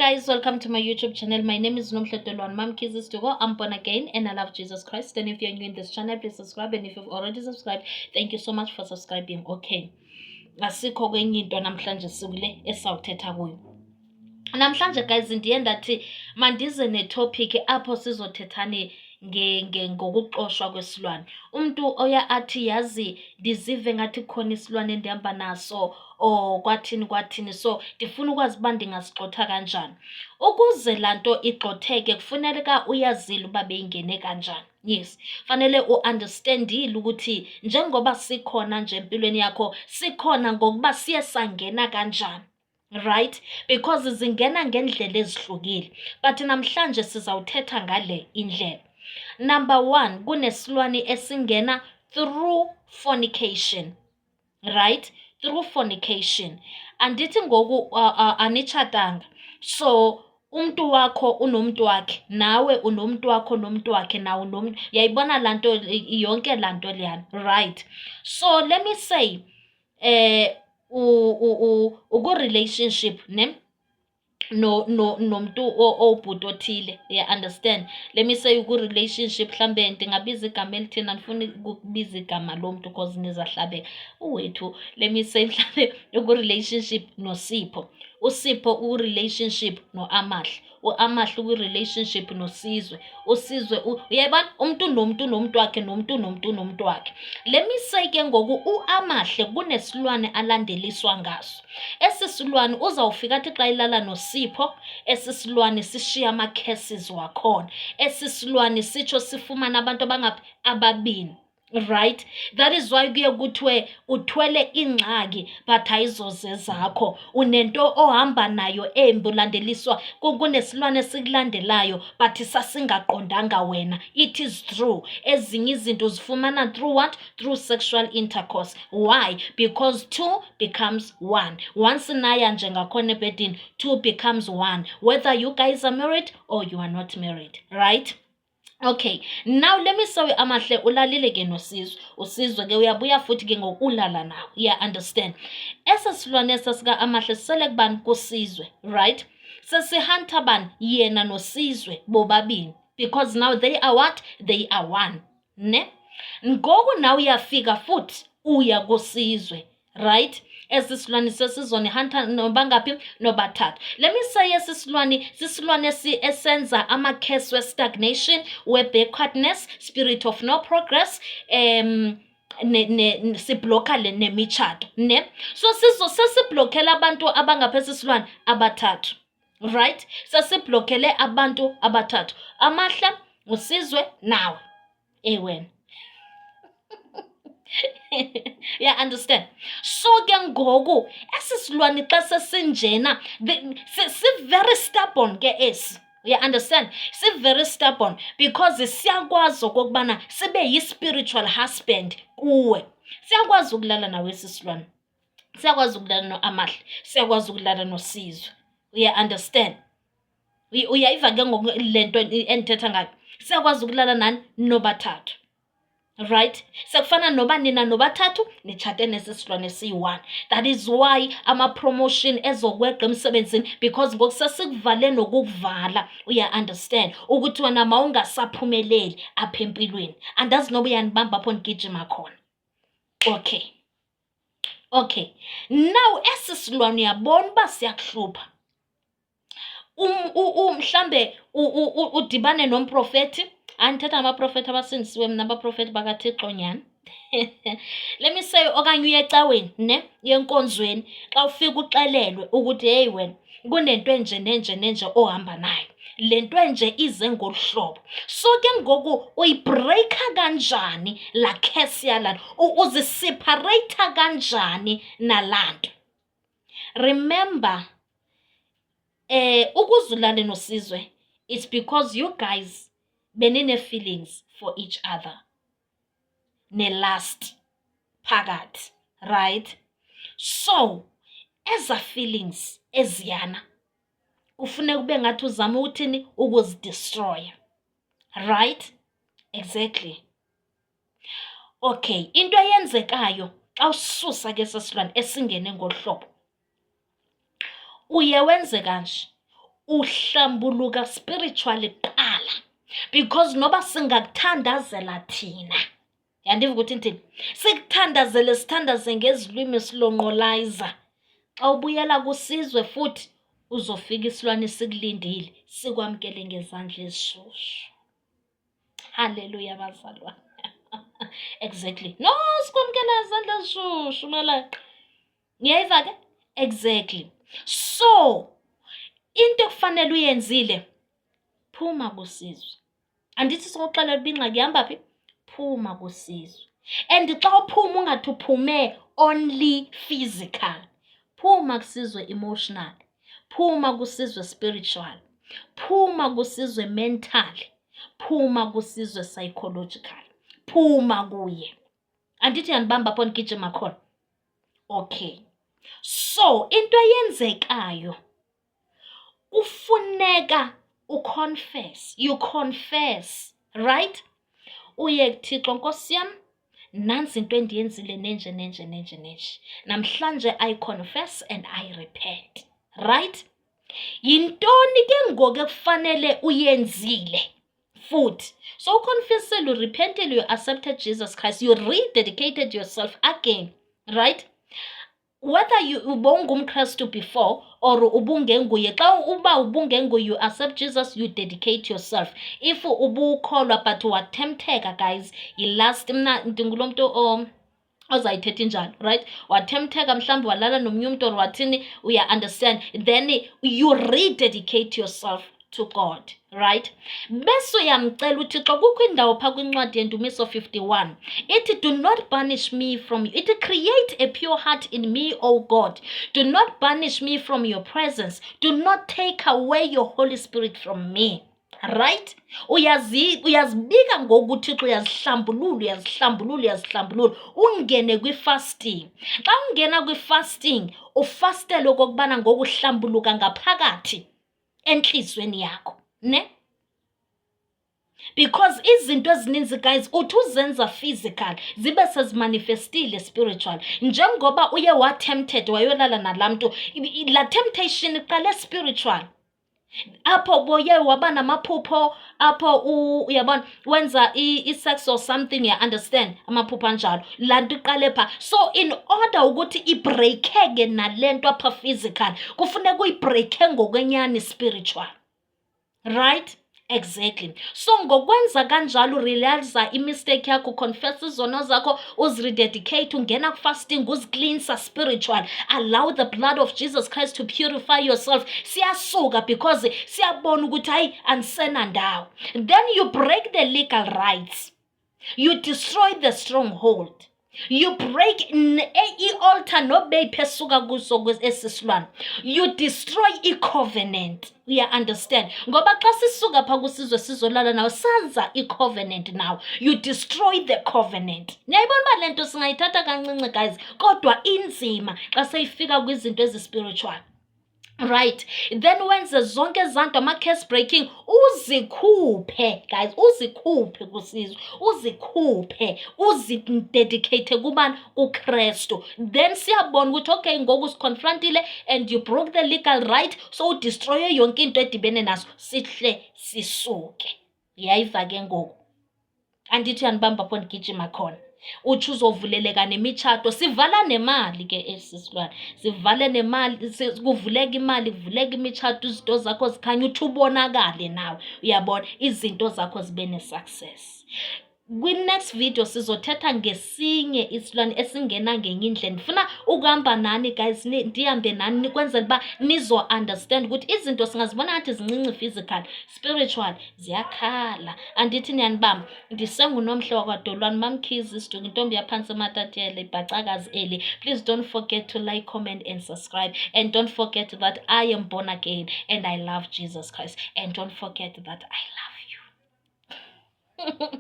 Guys, welcome to my YouTube channel. My name is Nomhle Dolwan Mamkhize Stugo. I'm born again and I love Jesus Christ. And if you're new in this channel, please subscribe. And if you've already subscribed, thank you so much for subscribing. Okay. Asikho kwenye into namhlanje sikule esawuthetha kuyo. Namhlanje guys, ndiye ndathi mandize ne-topic apho sizothethani ngokuxoshwa kwesilwane. Umntu oya athi, "Yazi, ndizive ngathi kukhona isilwane endihamba naso," or kwathini kwathini, so ndifuna ukwazi uba ndingasigxotha kanjani. Ukuze laa nto igxotheke kufuneka uyazile uba beyingene kanjani. Yes, fanele u-understandile ukuthi njengoba sikhona nje empilweni yakho, sikhona ngokuba siye sangena kanjani. Right? Because zingena ngeendlela ezihlukile. But namhlanje sizawuthetha ngale indlela. Number one, kunesilwane esingena through fornication. Right? Through fornication. Andithi ngoku anitshatanga. So umntu wakho unomntu wakhe, nawe unomntu wakho nomntu wakhe, nawe unomntu. Uyayibona laa nto, yonke laa nto leyana, right? So let me say uku-relationship ne no no nomntu owubhuti othile, you understand? Let me say uku-relationship, mhlambe ndingabiza igama elithini, andifuni ukubiza igama lomntu because nizahlabeka uwethu. Let me say mhlambe uku-relationship noSipho, uSipho uku-relationship noAmahle, uAmahle ukwi-relationship noSizwe, uSizwe, uyayibona, umntu nomntu nomntu wakhe, nomntu nomntu nomntu wakhe. Let me say ke ngoku uAmahle kunesilwane alandeliswa ngaso. Esi silwane uzawufika athi xa elala noSipho, esi silwane sishiye ama-curses wakhona. Esi silwane sitsho sifumane abantu abangaphi? Ababini. Right? That is why kuye kuthiwe uthwele ingxaki but ayizoze zakho. Unento ohamba nayo embi, ulandeliswa, kunesilwane esikulandelayo but sasingaqondanga wena. It is true. Ezinye izinto uzifumana through what? Through sexual intercourse. Why? Because two becomes one. Once naya nje ngakhona ebhedini, two becomes one. Whether you guys are married or you are not married, right? Okay, now let me say Amahle ulalile ke noSizwe. USizwe ke uyabuya futhi ke ngoku ulala nawe. Yeah, understand. Esa silwane esa sika Amahle sisele kubani? KuSizwe, right? Sesihanta bani? Yena noSizwe bobabini. Because now they are what? They are one. Ne? Ngoku nawe uyafika futhi uya kuSizwe, right? Esi silwane sesizonihanta nobangaphi? Nobathathu. Let me say esi silwane sisilwane esenza ama-curse we-stagnation, we-backwardness, spirit of no progress, ne, ne, siblokha le nemitshato, ne? So sizo sesiblokhela abantu abangaphi esi silwane? Abathathu, right? Sesiblokhele abantu abathathu, Amahle, uSizwe, nawe wena. Yeah, understand? So ke ngoku esi silwane xa sesinjena si-very stubborn ke esi. You understand? Si-very stubborn because siyakwazi okokubana sibe yi-spiritual husband kuwe. Siyakwazi ukulala nawe esi silwane. Siyakwazi ukulala noAmahle, siyakwazi ukulala noSizwe. You understand? Uyayiva ke ngoku le nto endithetha ngayo? Siyakwazi ukulala nani? Nobathathu. Right? Sekufana noba nina nobathathu nitshate nesi silwane siyi-one. That is why ama-promotion ezokweqa emsebenzini, because ngoku sesikuvale nokukuvala. Uya-understand ukuthi wena mawungasaphumeleli apha empilweni. Andazi noba uyanibamba apho ndigijima khona. Okay. Now esi silwane uyabona uba siyakuhlupha. Mhlambe udibane nomprofethi. Andithetha ngabaprofethi abasindisiwe mna, abaprofethi bakaThixo nyhani. Let me say okanye uye ecaweni, ne, uye enkonzweni. Xa ufika uxelelwe ukuthi, "Heyi wena, kunento enje nenje nenje ohamba nayo. Le nto enje ize ngolu hlobo." So ke ngoku uyibhreyikha kanjani laa curse yalaa nto? Uzisepareyitha kanjani nalaa nto? Remember, ukuze ulale noSizwe, it's because you guys benine-feelings for each other, ne-lust phakathi, right? So eza feelings eziyana kufuneka ube ngathi uzama uthini? Ukuzidestroya, right? Exactly. Okay, into eyenzekayo xa ususa ke esi silwane esingene ngolu hlobo, uye wenze kanje, Uhlambuluka spiritually kuqala, because noba singakuthandazela thina, yandiva ukuthi ndithini, sikuthandazele, sithandaze ngezilwimi, silonqolayiza, xa ubuyela kusizwe futhi uzofika isilwane sikulindile, sikwamkele ngezandla ezishushu. Haleluya, bazalwane. Exactly. No, sikwamkela ngezandla ezishushu, malaqa. Ngiyayiva ke? Exactly. So, into ekufanele uyenzile, phuma kusizwe. Andithi sokuxelela uba ingxaki ihamba phi? Phuma kusizwe. And xa uphuma, ungathi uphume only physical. Phuma kusizwe emotional. Phuma kusizwe spiritual. Phuma kusizwe mental. Phuma kusizwe psychological. Phuma kuye. Andithi yanibamba apho nigijima khona? Okay. So, into eyenzekayo, kufuneka uconfess, you confess, right? Uye kuThixo, "Nkosi yam, nansi into endiyenzile, nenje, nenje, nenje, nenje. Namhlanje I confess and I repent." Right? Yintoni ke ngoku ekufanele uyenzile futhi? So uconfessile, urepented, you accepted Jesus Christ, you rededicated yourself again, right? Whether you ubungumKristu before or ubungenguye, xa uba ubungenguye, you accept Jesus, you dedicate yourself. If ubukholwa but wathemtheka, guys, yi-lust, mna ndingulo mntu ozayithetha injalo, right? Wathemtheka, mhlawumbi walala nomnye umntu or wathini, uya-understand, then you rededicate yourself to God, right? Bese uyamcela uThixo. Kukho indawo phaa kwincwadi yeNdumiso 51 ithi, "Do not banish me from you." Ithi, "Create a pure heart in me, O God. Do not banish me from your presence. Do not take away your Holy Spirit from me." Right? Uyazibika ngoku uThixo, uyazihlambulula, uyazihlambulula, uyazihlambulula, ungene kwi-fasting. Xa ungena kwi-fasting, ufastele okokubana ngoku uhlambuluka ngaphakathi entliziyweni yakho, ne? Because izinto ezininzi, guys, uthi uzenza physical, zibe sezimanifestile spiritual. Njengoba uye wa-tempted wayolala nalaa mntu, laa temptation iqale spiritual. Apho boye waba namaphupho, apho uyabona, wenza i-sex or something, ya understand, amaphupho anjalo. Laa nto iqale phaa. So in order ukuthi ibreakeke nale nto apha physical, kufuneka uyibreake ngokwenyani spiritual. Right? Exactly. So ngokwenza kanjalo, urealize imistake yakho, confess izono zakho, uzirededicate, ungena ku-fasting, uzicleansa spiritual. Allow the blood of Jesus Christ to purify yourself. Siyasuka because siyabona ukuthi hayi, andisenandawo. Then you break the legal rights. You destroy the stronghold. You break i-altar nobeyiphi esuka kuso esi silwane. You destroy i-covenant. Uya understand? Ngoba xa sisuka phaa kusizwe sizolala nawe, senza i-covenant nawe. You destroy the covenant. Niyayibona uba le nto singayithatha kancinci, guys, kodwa inzima xa seyifika kwizinto ezi-spiritual. Right? Then wenze zonke ezaa nto, ama-curse breaking, uzikhuphe, guys, uzikhuphe kusizwe, uzikhuphe, uzidedicate kubani? KuKrestu. Then siyabona ukuthi okay, ngoku siconfrontile and you broke the legal right, so udestroye yonke into edibene naso, sihle sisuke. Uyayiva ke ngoku? Andithi uyanibamba apho ndigijima khona? Utsho uzovuleleka nemitshato, sivala nemali ke esi silwane, sivale nemali, kuvuleke imali, kuvuleke imitshato, izinto zakho zikhanye, utsho ubonakale nawe, uyabona, izinto zakho zibe ne-success. Kwi-next video sizothetha ngesinye isilwane esingena ngenye indlela. Ndifuna ukuhamba nani, guys, ndihambe nani kwenzela uba nizo-understand ukuthi izinto singazibona ngathi zincinci physical, spiritual ziyakhala. Andithi niyanibamba? NdisenguNomhle wakwaDolwane, MamKhize, isiduko, intombi yaphantsi eMatatiele, ibhacakazi eli. Please don't forget to like, comment and subscribe. And don't forget that I am born again and I love Jesus Christ. And don't forget that I love you.